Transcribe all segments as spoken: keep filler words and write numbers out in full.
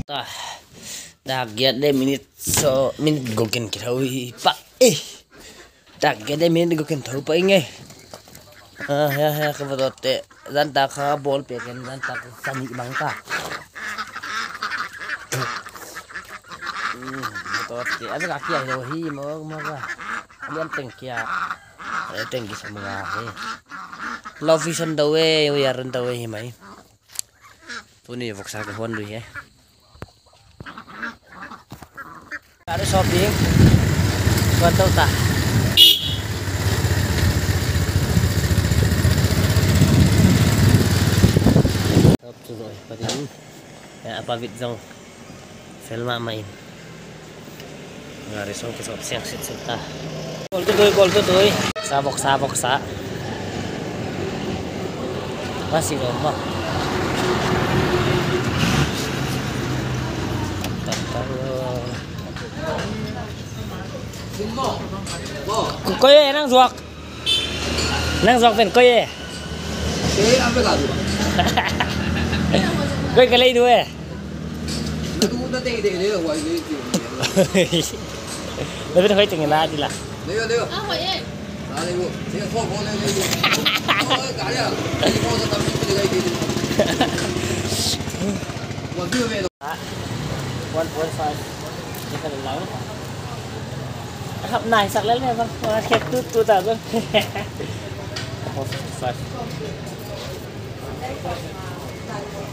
Ta, dak giat leh minute sawm, minute guk in kithou hi pah. Eh. Dak giat leh minute guk in thou pah ing e. Ah, ya, ya, ka va dot te. Zan tak kha ball pek in, zan tak sani bang ta. Hmm, va dot te. A bek a kia hi lou hi, mawk, mawk a. A lian teng kia. A lian teng kia sa mawk a hi. Location dau e, ui a ran dau e hi mai. Tuni voksa ka hon lui e. Ada shopping. Kuat tau ta. Shop tu loi, patin. Ya, apa bit zong. Selma main. Nga resong ka sop siang sit sit ta. Gol tu doi, gol tu doi. Sa bok, sa bok, sa. Masih lama. Kau ye nang zuak. Nang zuak pen kau ye. Kau ye ka lei du e. Tapi tu kau tengok lah. One point five. Hap nai sak lel me bang. Wah, khek tu tu ta bang.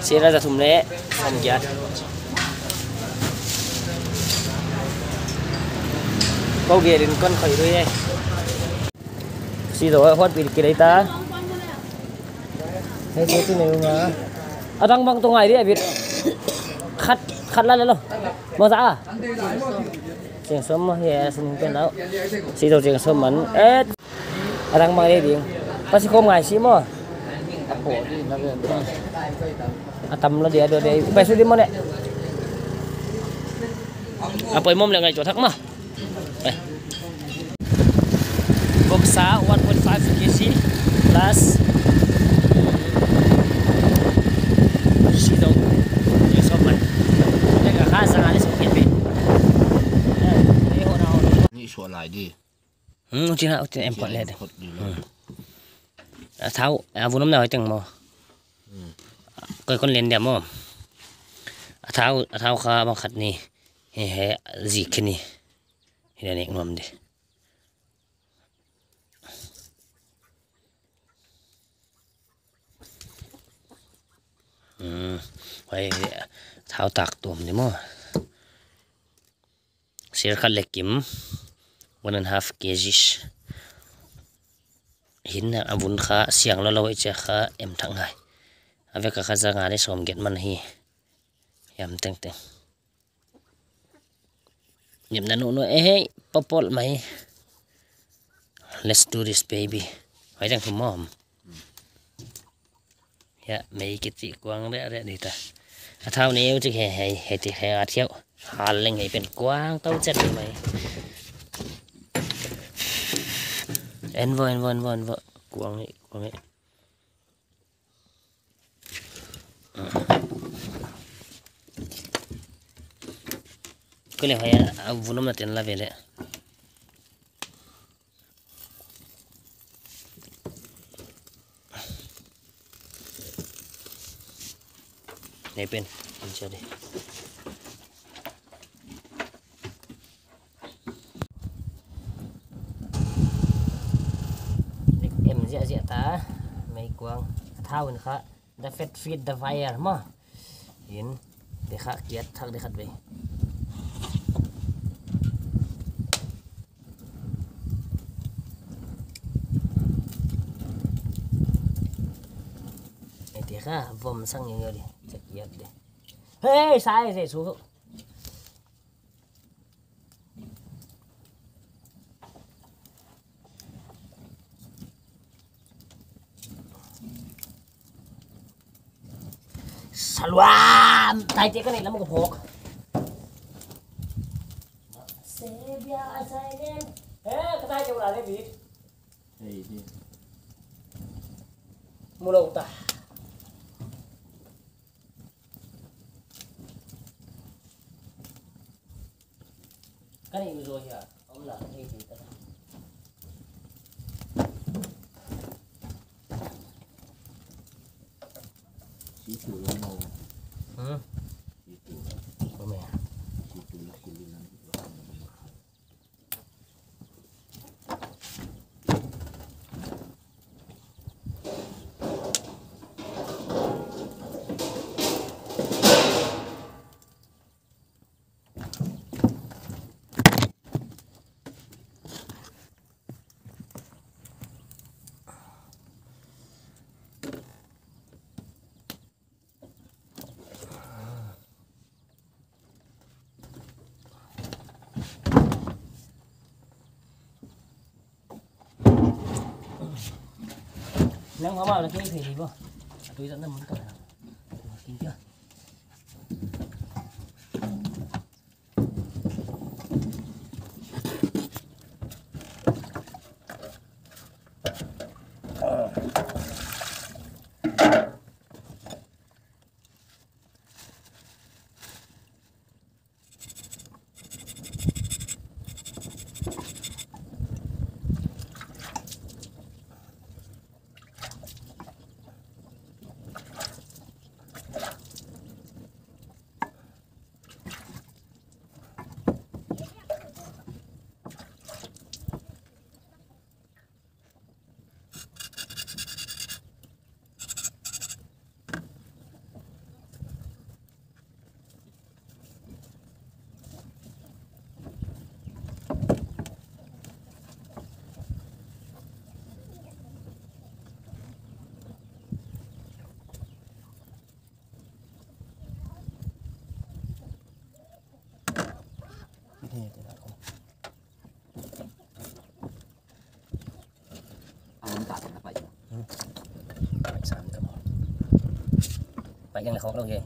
Sira za thum leh sawm giat. Kau gelin kon khoi rui e. Si do hot bil ki dai ta. Hei, tu tu ne nga. Adang bang tu ngai dia bit. Khat, khat la le lo. Mo sa a. Cheng sawm mo, yes, ning pen lau. Si do cheng sawm man. Eh. Adang bang le ding. Pasi khom ngai si mo. A tam lo dia do de. Pai su di mo ne. A poi mom le ngai cho thak ma. Eh. Voksa one point five K G plus. Si do. Ye so man. Teka kha sa ngai so ke pe. Eh, ho na ho. Ni so lai di. Hmm, utina, utina em pot le de. Em pot di lo. Hmm. A thau, a vun om na hoih teng mo. Hmm. Koi kon len dia mo. A thau, a thau kha bang khat ni. He, he, zik ni. Hi na nek nuam di. Hmm. Hoih, thau tak tuam di mo. Sir kha lekim, one and a half K Gs. Hin a vun kha siang lo lo i chia kha em thak ngai. A vek a kha za nga le sawm giat man hi. Yam teng teng. Yam na nu nu eh, hey, popol mai. Let's do this, baby. Hoih teng tu mom. Ya, mei kiti kuang re re di ta. A thau ni u tik he he he ti he a thiau. Hal leng he pen kuang tau chet mai. En vo, en vo, en vo, en vo. Kuang ni, kuang ni. Kau le hoih a vun om na ten la ve le. Nei pen, in cha de. Em zia zia ta, mei kuang, thau in kha. The fat feed the fire maw. In, de kha kiat thak de khat ve. Eh, de kha vom sang yang yo di. Check kiat de. Hey, sai se su. Saluam! Tai te ka nei lam ka phawk. Sebia asai nen. Eh, ka tai te ula le bi. Hei di. Mulo ta. Kan i zo hia, om la, hei, hei, ta. Si tu lo mo. Hmm? Si tu lo. Om ya. Si tu lo, si tu lo. Nang mama lagi ni, pwede ba? Atu, isa na mun ka. Tingka. Pai sam tu. Pai yang nak kau lagi.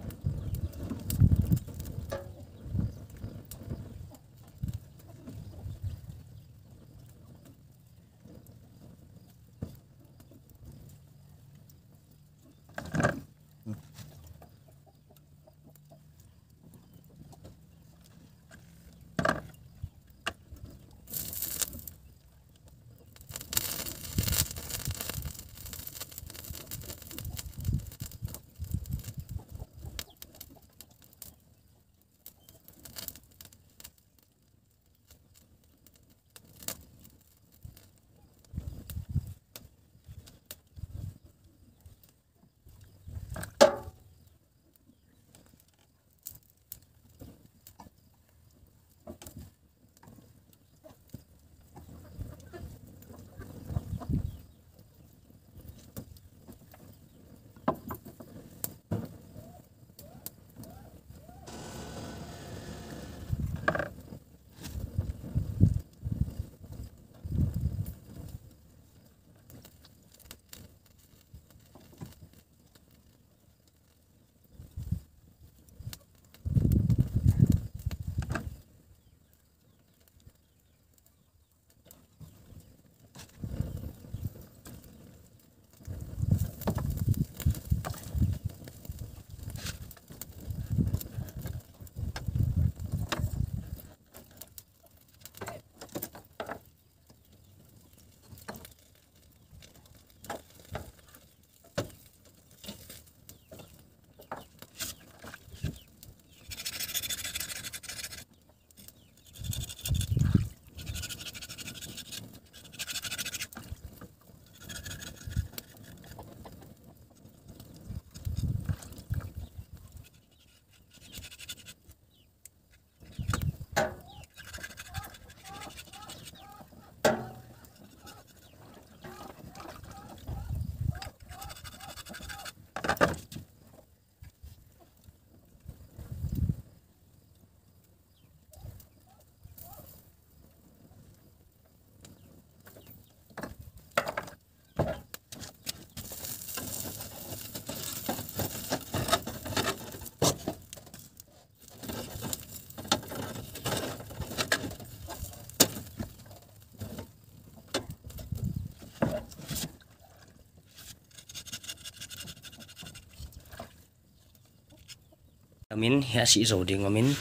Amin, hiai si zou ding amin,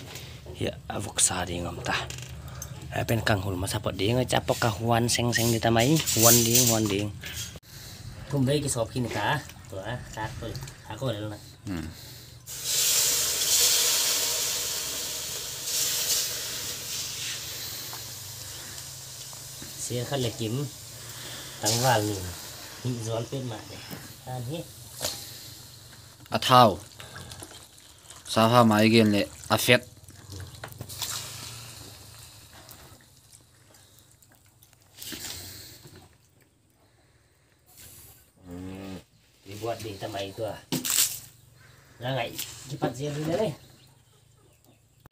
hiai a voksa ding am ta. A pen kang hul masa phot ding, a cha pok ka huan seng seng di ta mai, huan ding, huan ding. Kum bei ki sop khin ta, tua, khak tu, khak ko lel na. Hmm. Sir khat leh kim, tangval nih, nih zual petmah leh. An hi. A thau. Sa pha mai gen leh, a fet. Hmm, i buat ding ta mai tua. Nga ngai, kipat zel ding leh.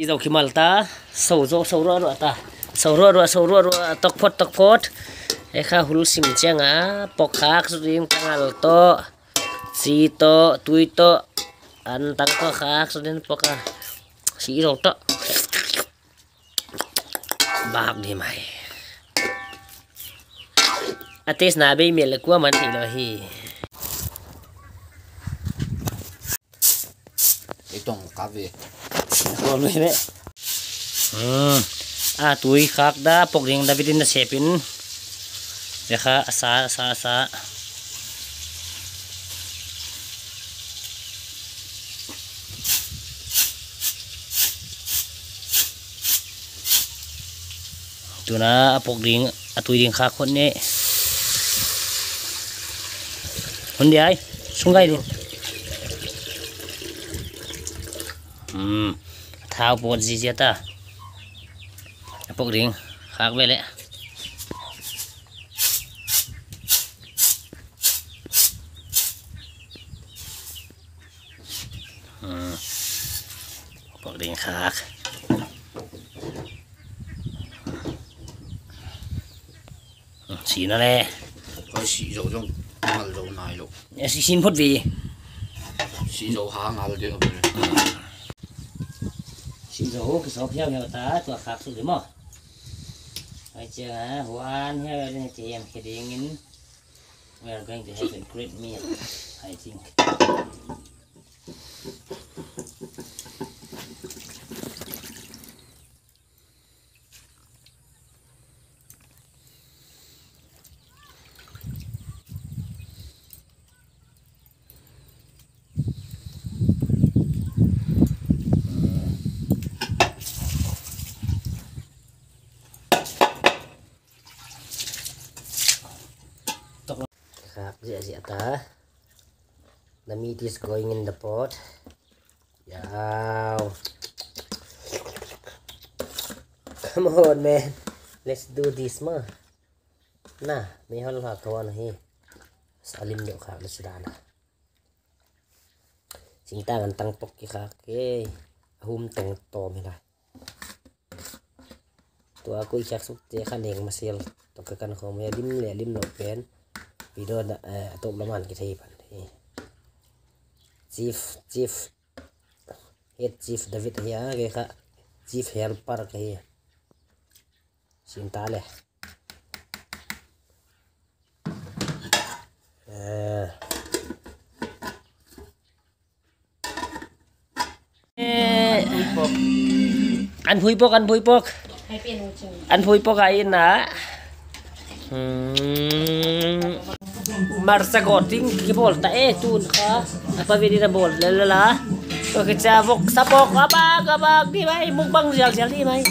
I zou kimal ta, sou zou, sou ruah ruah ta. Sou ruah ruah, sou ruah ruah, tok phot, tok phot. E kha hul sim chiang a, pok khak suk ding, tangal toh, chi toh, tui toh, an tang toh khak suk ding pok a. Si zou toh. Bak di mai. A taste na bei mel kuaman theilou hi. I tong ka ve. Kon ve ve. Hmm. A tui khak da, pok ding da bitin da sepin. Ve kha, sa, sa, sa. Tuna a pok ding, a tui ding khak khot ne. Hun di ai, sung gai di. Hmm, thau pot zizia ta. A pok ding khak ve leh. Hmm. Pok ding khak. Hmm, si na leh. Koi si zou zong ngal zou nai lou. E si sin phot vi. Si zou ha ngal deuh. Si zou ki sop hiau hiau ta tua khak suk di maw. Ai chia ha, huan hiau hiau ding chia hiam khe ding in. We are going to have a great meal, I think. Khak ziahziah ta. The meat is going in the pot. Yow. Come on, man. Let's do this, ma. Na, mi hol ha kawan hi. Salim deuh khak le sidana. Singtang an tang pok ki khak ke. Hum tong tom hi lai. Tua kui khak suk te kha neng masel. Tua ka kan khom ya lim le lim lo pen. Video na, eh, top laman ki thei pan. Chief, chief. Head chief David hi a, ke kha chief helper ka hi. Sin ta le. Eh. Eh, an phui pok, an phui pok. An phui pok ai na. Hmm. Marsa goting ki bol ta e tun kha. Apa video na bol la la la. Ko ke cha vok sa pok abak abak di mai mukbang zial zial di mai.